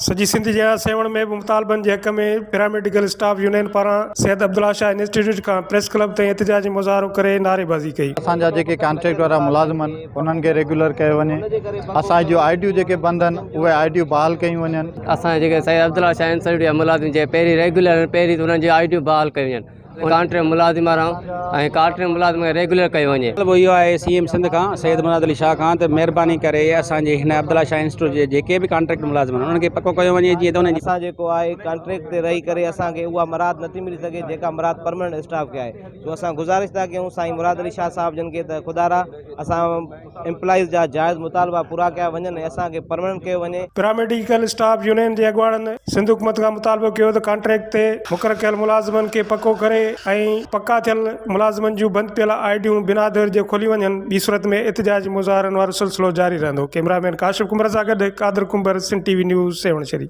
سڄي سنڌ جيان سيوهڻ ۾ به مطالبن جي حق ۾ پيراميڊيڪل اسٽاف يونين پاران سيد عبدالله شاهه انسٽيٽيوٽ کان پريس ڪلب تائين احتجاجي مظاهرو ڪري نعريبازي ڪئي. اسان جا جيڪي ڪانٽريڪٽ وارا ملازم آهن انهن کي ريگيولر ڪيو وڃي، اسان جون آء ڊيون جيڪي بند آهن اهي آء ڊيون بحال ڪيون وڃن. اسان جا جيڪي سيد عبدالله شاهه انسٽيٽيوٽ جا ملازم جيڪي پهرين ريگيولر آهن پهرين ته انهن جون آء ڊيون بحال ڪيون وڃن. ڪانٽريڪٽ ملازم وارا ۽ ڪانٽريڪٽ ملازم کي ريگيولر ڪيو وڃي. مطالبو اهو آهي سي ايم سنڌ کان سيد مراد علي شاهه کان ته مهرباني ڪري اسان جي هن عبدالله شاهه انسٽيٽيوٽ جي جيڪي به ڪانٽريڪٽ ملازم آهن انهن کي پڪو ڪيو وڃي جيئن ته انهن جي. اسان جيڪو آهي ڪانٽريڪٽ تي رهي ڪري اسان کي اها مراعت نٿي ملي سگهي جيڪا مراعت پرمننٽ اسٽاف کي آهي سو اسان گذارش ٿا ڪيون سائين مراد علي شاهه صاحب جن کي ته خدارا اسان ايمپلائيز جا جائز مطالبا پورا ڪيا وڃن ۽ اسان کي پرمننٽ ڪيو وڃي. پيراميڊيڪل اسٽاف يونين جي اڳواڻن سنڌ حڪومت کان مطالبو ڪيو ته ڪانٽريڪٽ تي مقرر ڪيل ملازمن کي پڪو ڪري ۽ پڪا ٿيل ملازمن جون بند پيل آء ڊيون بنا دير جي کوليون وڃن ٻي صورت ۾ احتجاجي مظاهرن وارو سلسلو جاري رهندو ڪئميرا مين ڪاشف ڪنڀر سان گڏ Qadir Kumbhar Sindh T V news Sehwan Sharif.